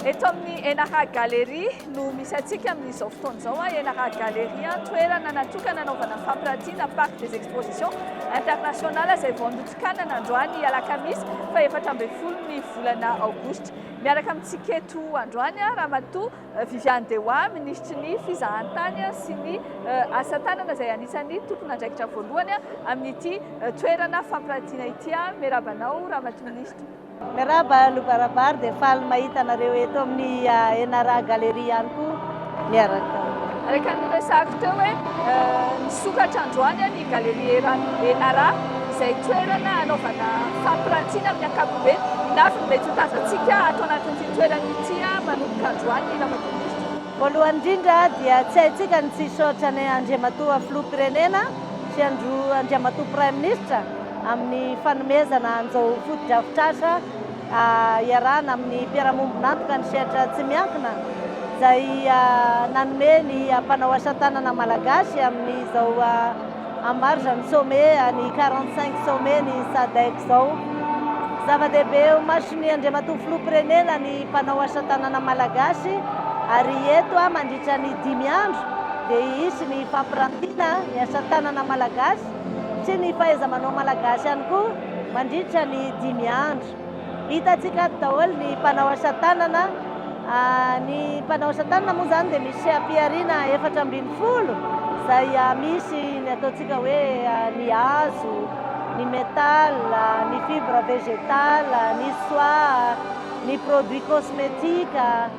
Eto amin'ny Enara Galerie no misy antsika amin'izao fotoana izao. Enara Galerie, toerana natokana hanaovana fampiratiana Parc des Expositions Internationales izay vao notokanana androany alakamisy faha 14 ny volana aogositra. Miaraka amintsika eto androany Ramatoa Viviane Dewa, minisitry ny fizahantany sy ny asa tanana izay anisan'ny tompon'andraikitra voalohany amin'ity toerana fampiratiana ity. Miarahaba anao Ramatoa Minisitra. Miarahaba Lova Rabary dia faly mahita anareo eto amin'ny Enara Galerie ihany koa miaraka. Araka ny noresahako teo hoe nisokatra androany ny Galerie Enara izay toerana hanaovana fampirantiana amin'ny ankapobeny. Inona avy no mety ho tazantsika ato anatin'ity toerana ity manomboka androany Ramatoa Minisitra? Voalohany indrindra dia tsy haintsika ny tsy hisaotra an' Andriamatoa Filoham-pirenena sy Andriamatoa Praiminisitra amin'ny fanomezana an'izao fotodrafitrasa iarahana amin'ny mpiara-mombon'antoka ny sehatra tsy miankina izay nanome ny mpanao asa tanana malagasy amin'izao en marge ny sommet ny 45 sommet ny Sadec izao. Zava-dehibe eo imason'ny Andriamatoa Filoham-pirenena ny mpanao asa tanana malagasy ary eto mandritra ny dimy andro dia hisy ny fampirantiana ny asa tanana malagasy sy ny fahaiza-manao malagasy ihany koa mandritra ny dimy andro. Hitantsika ato daholo ny mpanao asa tanana. Ny mpanao asa tanana moa izany dia misy seha-pihariana 14 izay misy ny ataontsika hoe ny hazo, ny métal, ny fibre végétale, ny soie, ny produits cosmétiques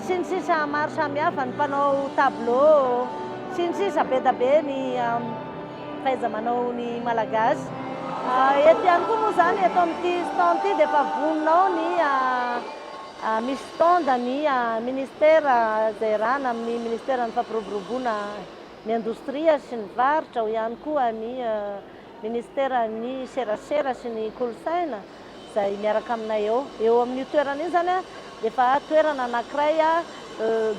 sy ny sisa maro samihafa, ny mpanao tableau sy ny sisa be dia be ny fahaiza-manao ny Malagasy. Eto ihany koa moa izany eto amin'ity stand ity dia efa vonona ao ny misy stand ny ministera izay iarahana amin'ny ministeran'ny fampiroboroboana ny indostria sy ny varotra, ao ihany koa ny ministeran'ny serasera sy ny kolontsaina izay miaraka aminay eo. Eo amin'io toerana io izany dia efa toerana anankiray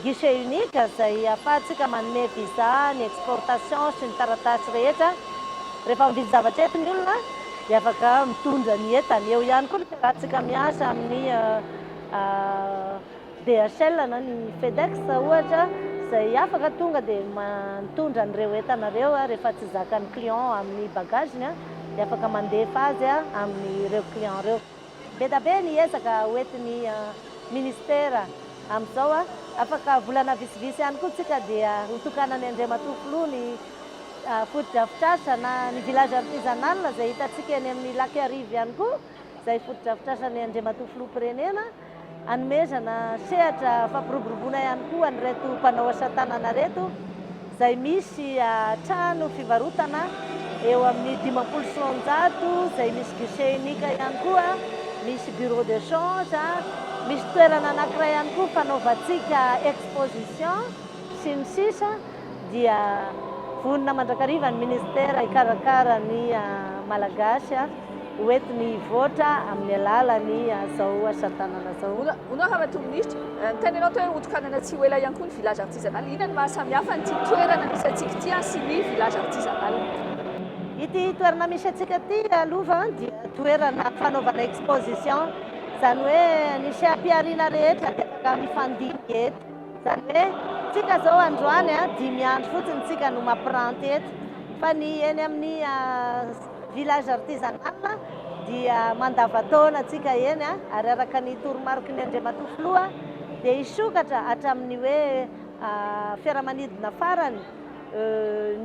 guichet unique izay ahafahantsika manome visa, ny exportation sy ny taratasy rehetra. Rehefa mividy zavatra eto ny olona dia afaka mitondra ny entany. Eo ihany koa ny fiarahantsika miasa amin'ny DHL na ny Fedex ohatra izay afaka tonga dia mitondra an'ireo entana ireo rehefa tsy zakan'ny client amin'ny bagage-ny dia afaka mandefa azy amin'ireo client ireo. Be dia be ny ezaka hoentin'ny ministera amin'izao. Afaka volana vitsivitsy ihany koa tsika dia hotokanan'i Andriamatoa Filoha ny fotodrafitrasa na ny village artisanal izay hitantsika eny amin'ny Lac Iarivo ihany koa izay fotodrafitrasan'i Andriamatoa Filoham-pirenena. Hanomezana sehatra fampiroboroboana ihany koa an'ireto mpanao asa tanana ireto izay misy trano fivarotana eo amin'ny 250 izay misy guichet unique ihany koa, misy bureau de change, misy toerana anankiray ihany koa fanaovantsika exposition sy ny sisa dia vonona mandrakariva ny ministera hikarakara ny Malagasy. Ho entiny hivoatra amin'ny alalan'ny izao asa tanana izao. Hono aho Ramatoa Minisitra, niteny ianao teo hoe hotokanana tsy ho ela ihany koa ny village artisanal. Inona no maha samy hafa an'ity toerana misy antsika ity sy ny village artisanal? Ity toerana misy antsika ity aloha dia toerana fanaovana exposition, izany hoe ny seha-pihariana rehetra dia afaka mifandimby eto. Izany hoe tsika izao androany dimy andro fotsiny tsika no mampiranty eto fa ny eny amin'ny Village artisanal dia mandavantaona antsika eny ary araka ny toromariky ny Andriamatoa Filoha dia hisokatra hatramin'ny hoe fiaramanidina farany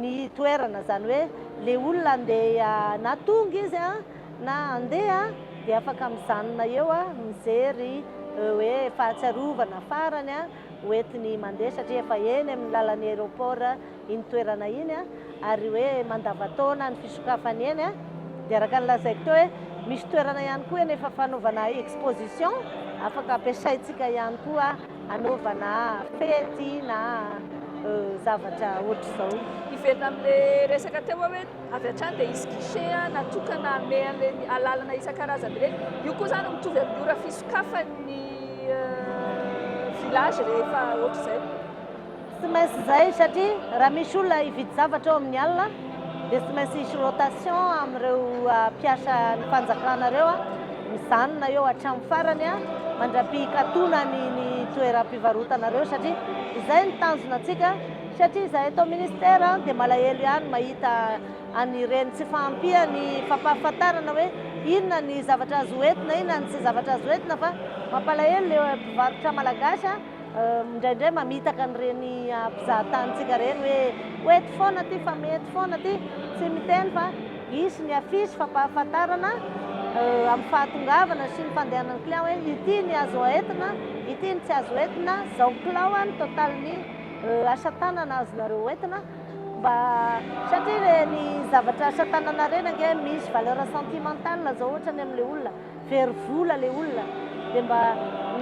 ny toerana, izany hoe ilay olona andeha na tonga izy na andeha dia afaka mijanona eo mijery hoe fahatsiarovana farany hoentiny mandeha satria efa eny amin'ny lalan'ny aéroport iny toerana iny ary hoe mandavantaona ny fisokafany eny dia araka ny lazaiko teo hoe misy toerana ihany koa eny efa fanaovana exposition afaka ampiasaintsika ihany koa hanaovana fety na zavatra ohatr'izao. Hiverina amin'ilay resaka teo aho hoe avy hatrany dia hisy guichet natokana hanome an'ireny alalana isan-karazany ireny. Io koa izany mitovy amin'ny ora fisokafan'ny village rehefa ohatr'izay. Tsy maintsy izay satria raha misy olona hividy zavatra ao amin'ny alina dia tsy maintsy hisy rotation amin'ireo mpiasa ny fanjakana ireo. Mijanona eo hatramin'ny farany mandra-pikatona ny toeram-pivarotanareo satria izay ny tanjona antsika, satria izahay eto ministera dia malahelo ihany mahita an'ireny tsy fahampian'ny fampahafantarana hoe inona ny zavatra azo entina, inona ny tsy zavatra azo entina, fa mampalahelo le mpivarotra malagasy indraindray mamitaka an'ireny mpizahatanitsika ireny hoe hoety foana ty fa mety foana ty, tsy miteny fa hisy ny affiche fampahafantarana amin'ny fahatongavana sy ny fandehanan'ny client hoe ity ny azo entina, ity ny tsy azo entina, zao kilao ny totalin'ny asa tanana azonareo entina, mba satria ireny zavatra asa tanana ireny ange misy valeur sentimentale zao ohatra ny amin'ilay olona, very vola ilay olona, dia mba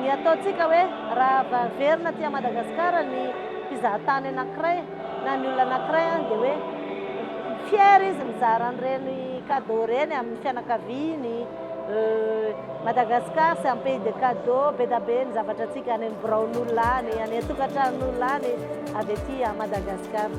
ny ataontsika hoe raha verina aty Madagasikara ny mpizahatany anankiray na ny olona anankiray dia hoe fier izy mizara an'ireny cadeau ireny amin'ny fianakaviany. Madagascar, c'est un pays de cadeaux, be dia be ny zavatra antsika any amin'ny biraon'olona any, any an-tokantranon'olona any avy aty Madagasikara.